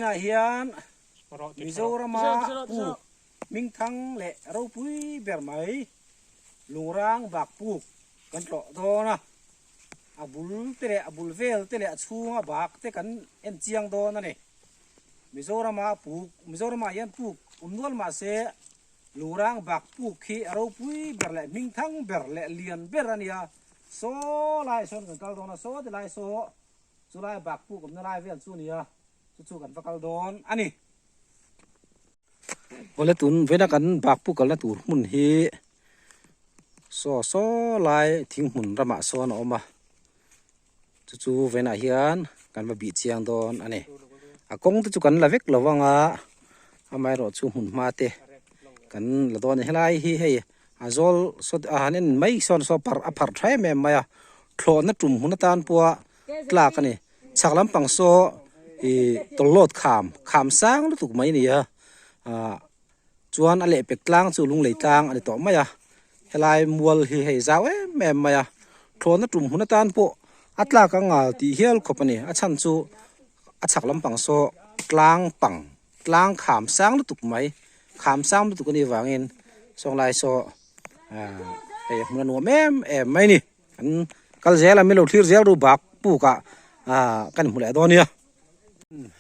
Vawiinah hian Mizorama puk hmingthang leh ropui ber mai Lungrang bak puk kan tlawh dawn a, a bul te leh a bul vel te leh a chhunga bak te kan en chiang dawn a ni. Mizorama puk, Mizoramah hian puk awm nual mah se Lungrang bak puk hi a ropui ber leh hmingthang ber leh lian ber a nia. Saw lai sawn kan kal dawn a, saw ti lai saw chu lai bak puk awmna lai vel chu a nia, chu chu kan va kal dawn a ni. Awle tun vena kan bak puk kalna tur hmun hi saw saw lai thing hmun ramah sawn a awm a. Chu chu venah hian kan va bih chiang dawn a ni. A kawng te chu kan la vek lo vang a, amaherawh chu hmun hma te kan la dawn a ni. Helai hi hei a zawl saw a han en mai sawn saw parh a pharh tha em em mai a, thlawhna tum hun atan pawha tlak a ni. Chhak lampang saw ih tawlhlawt kham kham sang lutuk mai a ni a, ah Chuan a lehpek tlang chu lunglei tlang a ni tawh mai a, helai mual hi hei zau em em mai a, thlawhna tum hun atan pawh a tlak a ngal tih hial khawp a ni, a chhan chu a chhak lampang saw tlang pang tlang kham sang lutuk mai kham sang lutuk a nih vangin sawnglai saw ah hei hmun a nuam em em mai a ni, an kal zel a min lo thlir zel ru bak puk ah ah kan hmu leh dawn nia,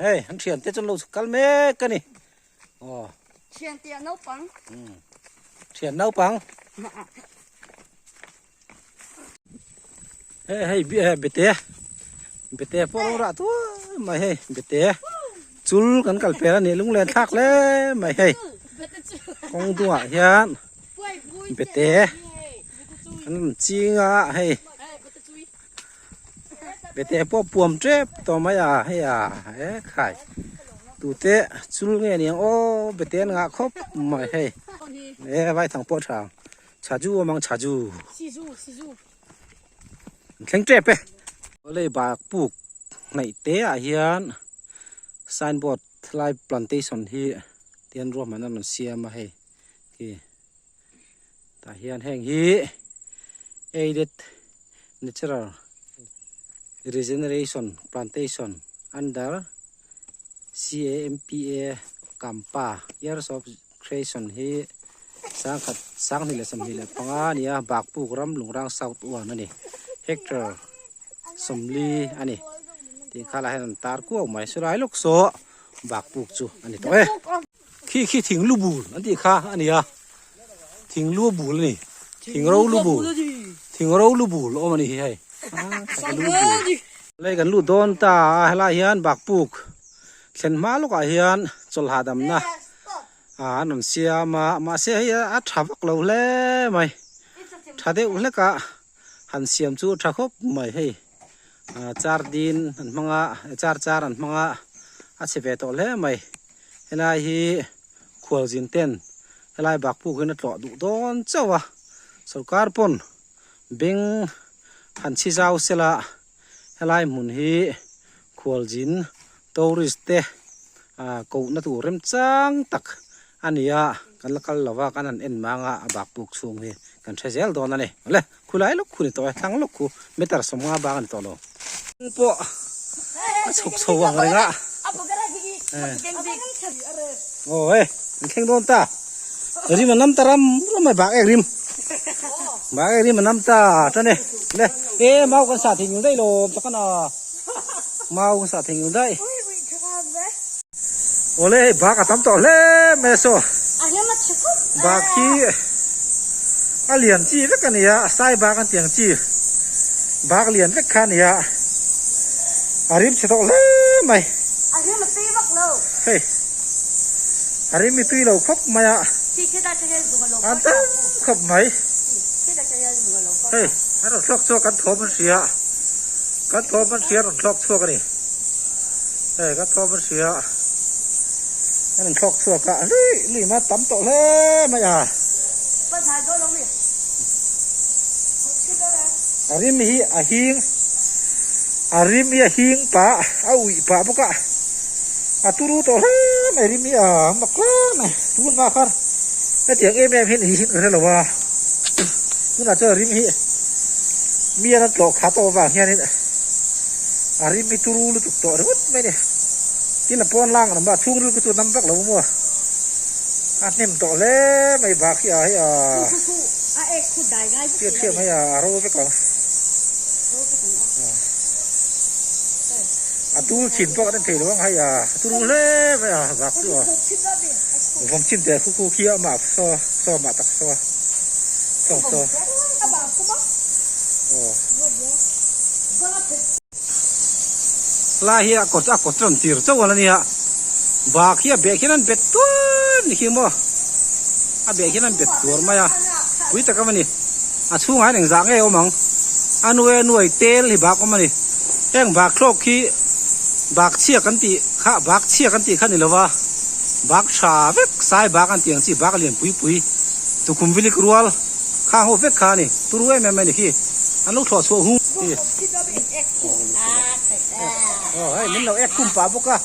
hei an thiante chu an lo kal mek a ni. Aw. Thian tiah naupang. Thian naupang. Hei hei bi eh bete. Bete pawh lo rah tuai mai hei bete. Chul kan kal pel a ni lunglen thlak hle mai hei. Kawng dungah hian bete an rawn ching a hei. Bete pawh puam tep tawh mai a hei a e khai tute chul nge niang aw bete an ngah khawp mai hei e vai thang pawh tha ang chhaju awm ang chhaju an thleng tep e lei bak puk hnaih te ah hian signboard lai plantation hi tian ruahman an rawn siam a hei khi. Tah hian heng hi aided natural regeneration plantation under CAMPA Campa years of creation hi sangkhat sanghnih leh 25 a ni a Bakpuk ram Lungrang South 1 a ni hectare 40 a ni tih kha lah hian an tar kuau mai saw lai lawk saw Bakpuk chu a ni tawh e. Khi khi thing lu bul an tih kha a ni a, thing lu bul a ni, thing ro lu bul, thing ro lu bul a awm a ni hi hei, lu bul. Lei kan lut dawn ta a, helai hian bakpuk thlen hma lawkah hian chawlh hahdamna an rawn siam a, mahse hei a tha vak lo hle mai, tha deuh hlek a han siam chu a tha khawp mai hei, char din an hmang a, char char an hmang a, a chhe ve tawh hle mai. Helai hi khualzin ten helai bak puk hian a tlawh duh dawn chauh a, sorkar pawn beng han chhi zau sela helai hmun hi khualzin tourist te ah kohna tur remchang tak a ni a, kan la kal lova kan han en mang a, a bak puk chhung hi kan hre zel dawn a ni. Awle khulai lawk khu ni tawh e, thlang lawk khu meter 50 bak a ni tawh lo. Pawh a chhuk chho ang reng a. Aw hei an thleng dawn ta. Rim a nam ta ram ram mai bak ek rim. Bak ek rim a nam ta tan e. Le e mau kan sah thei ngil daih lo tak a na. Mau kan sah thei ngil daih. Awle hei bak a tam tawh hle mai a saw. Bak hi a lian chi vek a ni a, a sai bak an tih ang chi bak lian vek kha a ni a, a rim chhe tawh hle mai. Hei a rim i tui lo khawp mai a, an tam khawp mai. Hei an rawn thlawk chhuak kan thawm an hria, kan thawm an hria an rawn thlawk chhuak a ni. Hei kan thawm an hria an rawn thlawk chhuak a lui lui ma tam tawh hle mai a. A rim hi a hing a rim hi a hing pah a uih pah bawk a a turu tawh hle mai rim hi a mak hle mai tun hma khan hetiang em em hian hi ka hre lo a tunah chuan rim hi mi an tlawh khat awm avang hianin a rim hi turu lutuk tawh ringawt mai a ni. Tin a pawn lang an awm a, a chhungril khu chu a dam vak lo maw? A hnem tawh hle mai bak hi a hei a hriat thiam hei a a ro vek ang. A tul chin pawh kan en thei lo ang hei a a tul hle mai a bak chu a vawm chin teh khu khu khi a mah saw saw mah tak saw sawng saw aw. Lai hi a kawt a kawt rawn tir chauh a la nia bak hi a beh khian an bet tuar ni khi maw a beh khian an bet tuar mai a pui tak a ni a chhungah hian engzah nge a awm ang a nuai a nuai tel hi bak awm a ni heng bak thlawk hi bak chhia kan tih kha bak chhia kan tih kha ni lova bak tha vek sai bak an tih ang chi bak lian pui pui tukhum vilik rual. Kha ho vek kha a ni, turu em em a ni khi, an lo thlawh chhuah hung hi. Aw hei min lo ek khum pah bawk a,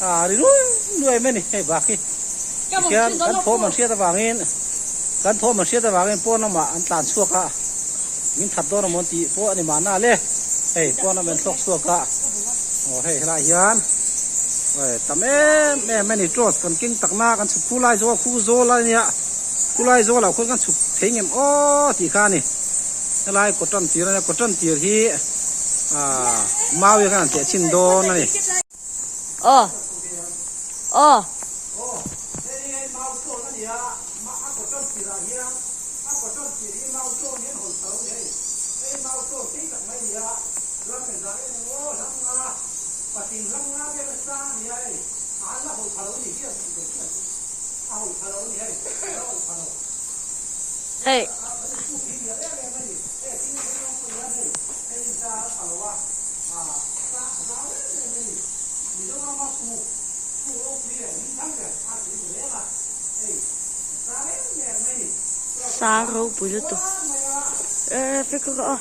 a ri nuai nuai em a ni hei bak hi. Tikhian kan thawm an hriat avangin, kan thawm an hriat avangin pawn lamah an tlan chhuak a, min that dawn amaw an tih pawh a ni mahna le, hei pawn lamah an thlawk chhuak a, aw hei helaiah hian tam em em a ni torch kan keng takna kan chhuk khu lai zawl khu zawl a nia. Khulai zawlah khuan kan chhuk thei ngem aw tih kha a ni. Helai kaw tan tir a nia, kaw tan tir hi aaa mau hi khan an teh chhin dawn a ni. Aw aw. Aw hei hi hei mau tlawn a ni a, a kaw tan tirah hian a kaw tan tir hi mau tlawn hian hawn tha lo a ni hei. Hei mau tlawn thei tak mai a ni a, ram engzah em eng aw hlam nga patling hlam nga vel a sang a ni a hei a an la hawn tha lo a ni hian tih ve chiah chu. Hei. Sang ropui lutuk e fik rawh a.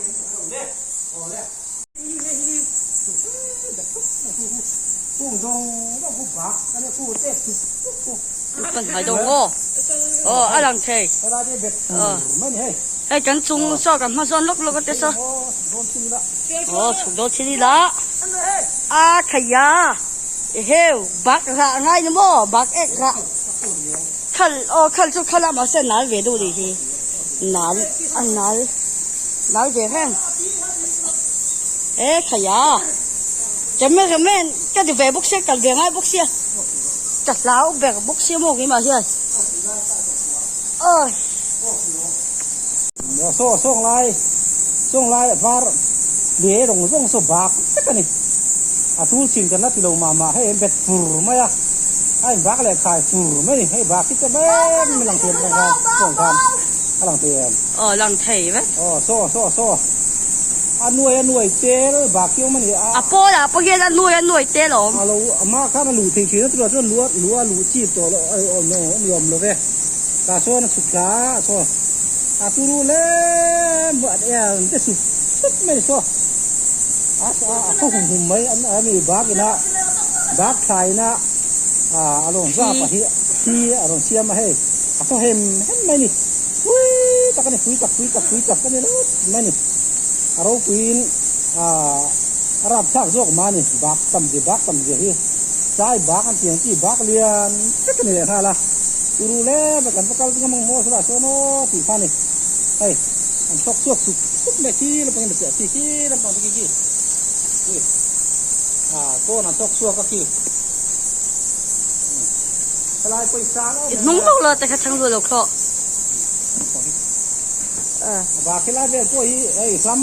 Kan hmai deuh maw? Aw a lang thei. Aw hei kan chung saw kan hma zawn lawk lawk a te saw. Aw chhuk dawn chin ila. A khaiya eheu bak rah ngai ni maw bak ek rah. Khal aw khal chu khal a mahse nal ve duh nih hi nal a nal nal ve reng e khaiya cameraman ka ti ve bawk sia kal ve ngai bawk sia ka hlau ber bawk sia maw keimah hian awi. Saw sawng lai sawng lai var leh rawng zawng saw bak vek a ni. A tul chin kan la ti lo mah mah hei an bet fur mai a, a in bak leh khai fur mai a ni, hei bak hi chu mek in lang thei em khan kawng khan a lang thei em? Aw lang thei vek. Aw saw saw saw a nuai a nuai tel bak hi awm a ni a. A pawl ah pawh hian a nuai a nuai tel a awm. A lo a mah khan a luh thei thin a chutah chuan lu a lu a luh chip tawh loh a awm a ni awm lo ve, tah chuan a chhuk thla a saw a turu hle mai a te sup sup mai a ni saw. A khaw hum hum mai a mi bak ina bak thla ina a rawn zap a hi thi a rawn siam a hei a khaw hem hem mai ni pui tak a ni pui tak pui tak pui tak a ni ringawt mai ni a ropuiin a rapthlak zawk mah a ni bak tam zia bak tam zia hi sai bak an tih ang chi bak lian vek a ni leh nghal a turu lem a kan va kal ngam ang maw saw lah sawn aw tih kha a ni hei an chhuak chhuak sup sup mai khi lampang in a piah khi khi lampang te khi khi khi ah pawn an chhuak chhuak a khi helai pawisa I hnung lawk lawk te kha chhang lu lo thlawh ba khilai vel pawh hi hei hlam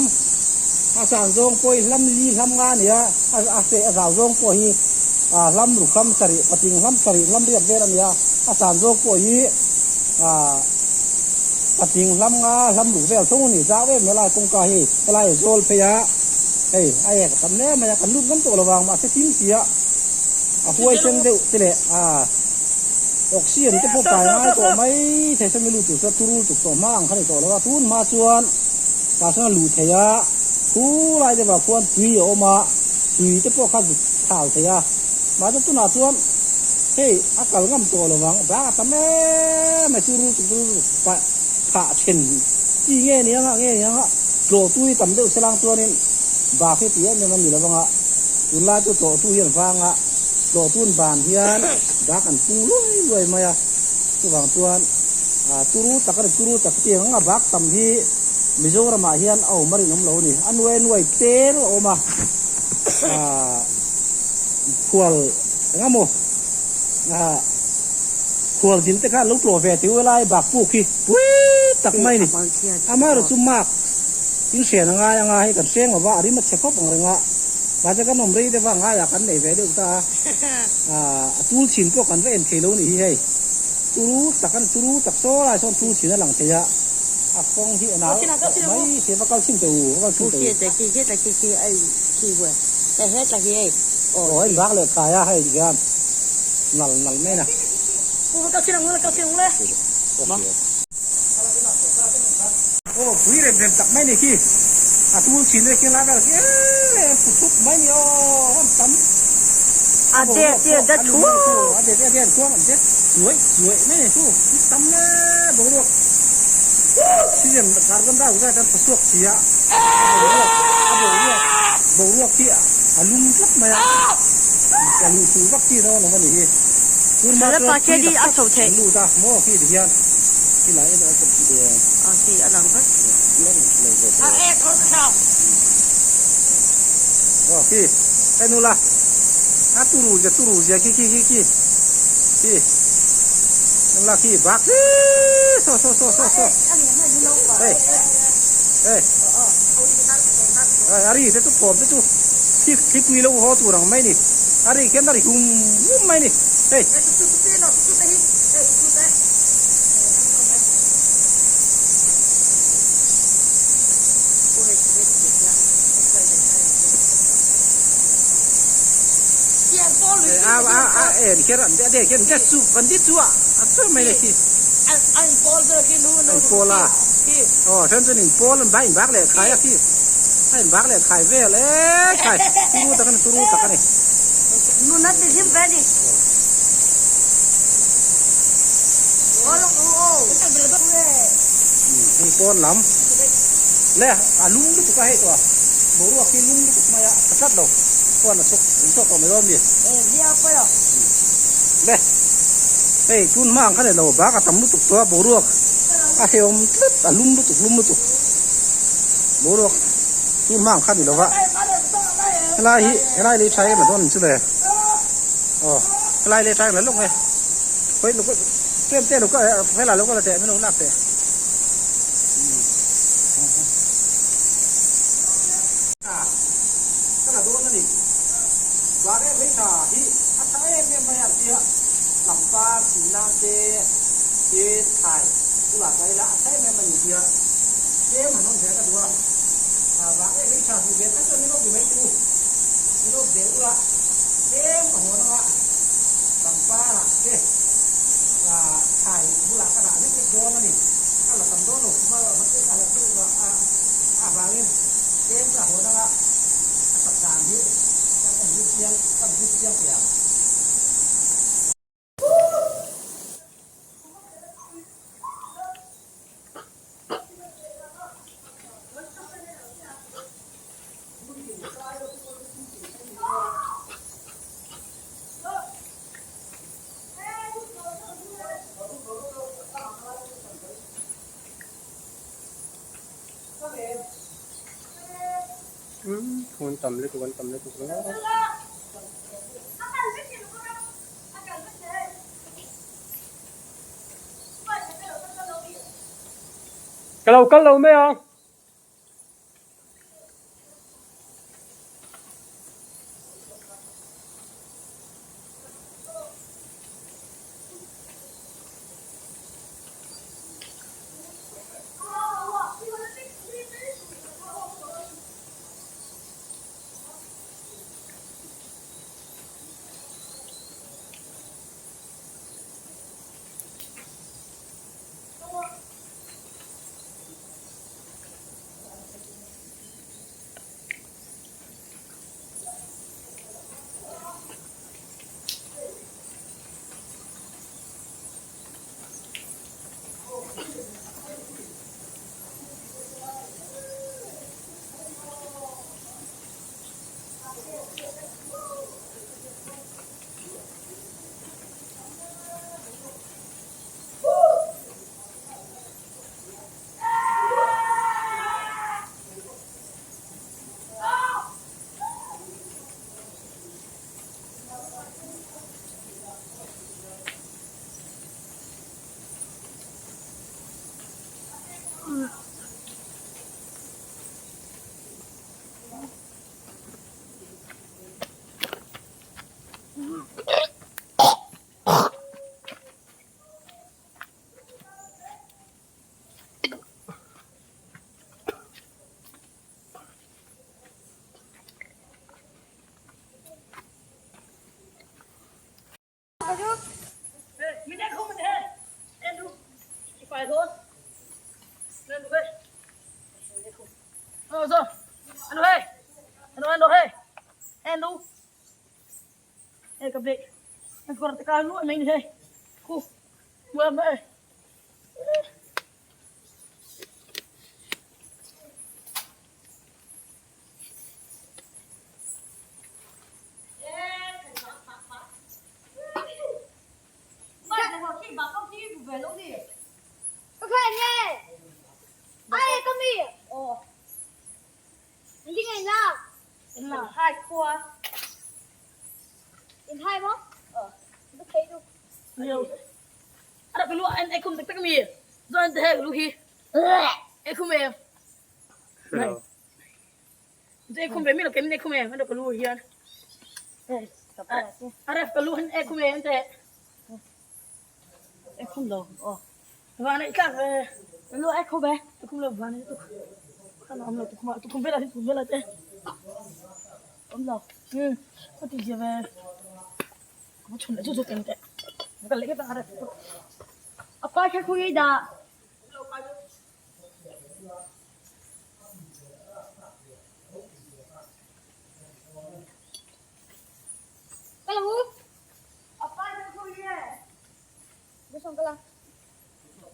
a san zawng pawh hi hlam li hlam nga a ni a a feh a zau zawng pawh hi ah hlam ruk hlam sarih patling hlam sarih hlam riat vel a ni a a san zawng pawh hi ah Patling hlam nga hlam ruk vel thung a ni zau em helai kawngka hi helai a zawl phei a hei a ek a tam hle mai a kan lut ngam tawh lo vang mahse thim si a a huai sen deuh te leh a oxygen te pawh pai ngai tawh mai thei sami lut tur chuan turul tuk tawh hma ang kha ni tawh lo a tun hma chuan tah chuan a luh thei a khu lai te vang khuan tui a awm a tui te pawh kha zuk thal thei a mahse tunah chuan. Hei a kal ngam tawh lo vang, bak a tam em mai chu rul chu rul pah phah then chi nge ni anga nge ni anga tlawh tu hi tam deuh se lang chuanin bak hi ti em em a ni lo vang a, tunlai chu tlawh tu hian vanga. Tlawhtun ban hian bak an pung luai luai mai a, chuvang chuan turu tak a ni, turu tak tiang anga bak tam hi Mizoramah hian a awm a rinawm lo a ni. A nuai nuai tel a awm a, khual eng emaw khual zin te kha an lo tlawh ve tih lai bak puk hi pui tak mai a ni. Amaherawhchu mark in hrian a ngai anga hei kan hreng lova a rim a chhe khawp ang reng a, mahse kan awm rei deuh a ngaiah kan nei ve deuh ta a, a tul chhin pawh kan va en thei lo a nih hi hei turu tak a ni turu tak saw lai sawn tul chhin a lang thei a, a kawng hi a nal mai si va kal chhin teh u va kal chhin teh u. Aw hei bak leh khai a hei hian nal nal mai na. Aw pui rem rem tak mai ni khi a tul chin e khi lai vel khi eee thut thut mai ni aw an tam a det det a thu a det det an chuang an det chuai chuai mai ni thu tam le boruak oxygen carbon dioxide an tha chhuak si a boruak a boruak boruak hi a lum tlat mai a a luh chhuh vak chi dawn lo a ni hi tun hma chuan tui tak tak an lut a maw khi ti hian. A khi a lang vek. Aw khi hei nu la a turu zia turu zia khi khi khi khi khi nu la khi bak hi saw saw saw saw saw hei hei a ri te chu thawm te chu khi khi pui lo haw tur ang mai ni a ri khian a ri hum hum mai ni hei. Hei pawn lam le a lum lutuk a hei tawh a boruak hi lum lutuk mai a tha tlat lo khuan a chhuk in chhuak tawh mai dawn mi le hei tun hma ang kha ni lo bak a tam lutuk tawh a boruak a hrehawm tlat a lum lutuk lum lutuk boruak tun hma ang kha ni lo va helai hi helai lei tha em a dawn ang chu le aw helai lei tha em la lawk nge. Khawi luk tlem te luk hela luk la teh min lo lak teh. Ka la dawn a ni. Bar em mai tha hi a tha em em mai a tia tlangpar tih nan te tin thlai bulah ka ila a tha em em a ni tia tlem han hawn ve ka duh a. Bar em mai tha duh ve tak chuan min lo ti mai teh u. Min lo beh ula tlem ka hawn anga. Pangpar ah te thlai bulah ka dah hlek hlek dawn a ni. Ka la tam dawn lo khum a, mahse ka la deuh a avangin tlem ka hawn anga a that dan hi kan en zir chiang kan zir chiang thei ang. Thu an tam lutuk an tam lutuk ringawt a. Ka lo kal lo mai ang.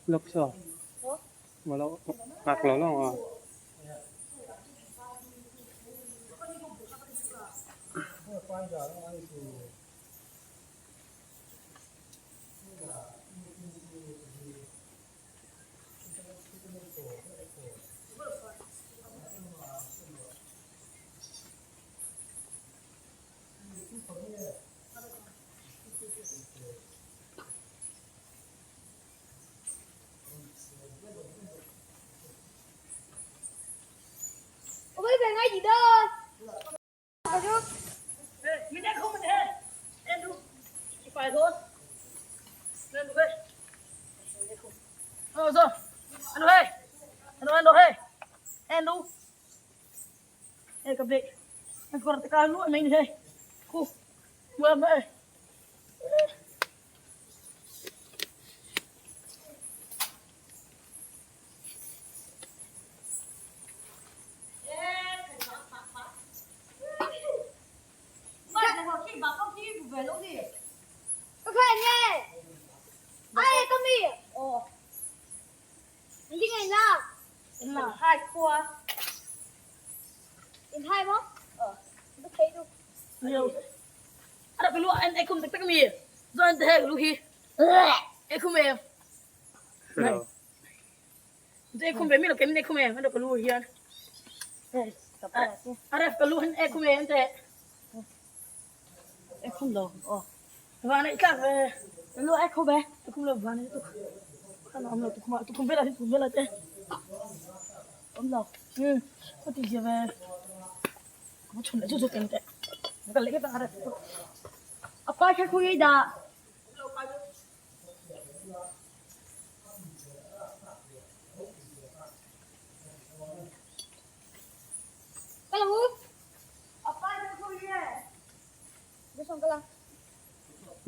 Lok so. Wala ngak lo lo.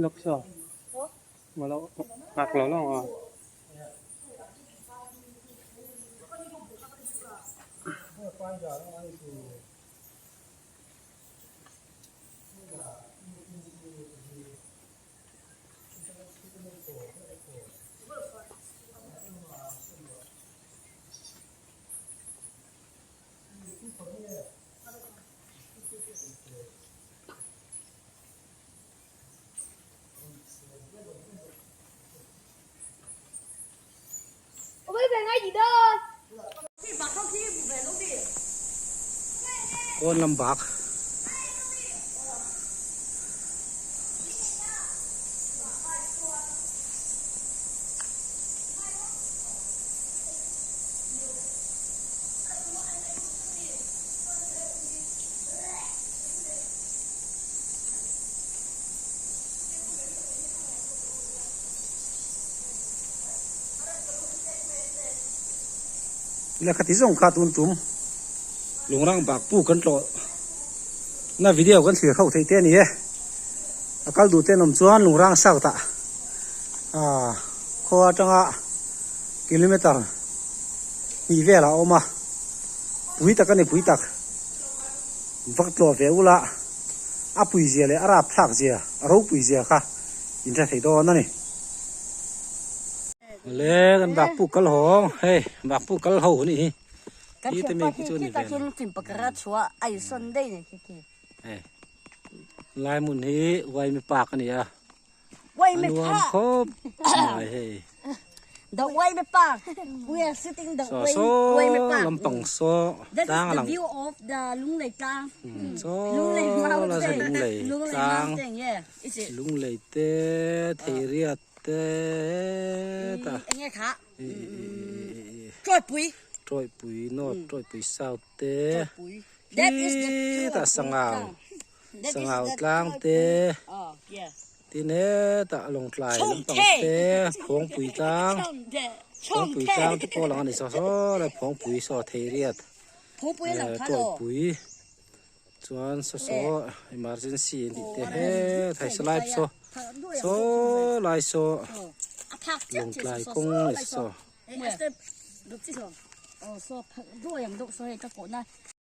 Lok so. Wala ngak lo lo. Kawn lam bak Lehkha ti zawng kha tun tum lungrang bak pu kan tlawh na video kan thlir ho theih te a ni e. A kal duh te an awm chuan Lungrang South ah ah khua atanga kilometer hnih velah a awm a, pui tak a ni pui tak vak tlawh ve ula a pui zia leh a rap thlak zia a ropui zia kha in hre thei dawn a ni. Le kan bakpuk kal hawng hei bakpuk kal ho nih hi Kan thiam pa khi khi ta khi lungchim pakara chhuah a in sawn daih nei khi khi. Hei lai hmun hi Waimi Park a ni a, a nuam khawp mai hei. The Waimi Park. We are sitting the Saw saw Waimi Park. lampang saw That is tlang a the lang. view of the Lunglei tlang. Saw Lunglei la saw mountain. Lunglei Lunglei tlang. mountain, yeah. Is it? Lunglei te Theiriat te ta. Enge kha? Tawipui. Tawipui North, Tawipui South te. That is the Khitah Sangau, Sangau tlang te. Tin hetah Lawngtlai lampang te, Phawngpui tlang, Phawngpui tlang te pawh lang a ni saw saw lai, Phawngpui saw Theiriat, Tawipui. Chuan saw saw emergency an tih te het hei saw lai saw saw lai saw lawngtlai kawng a ni saw.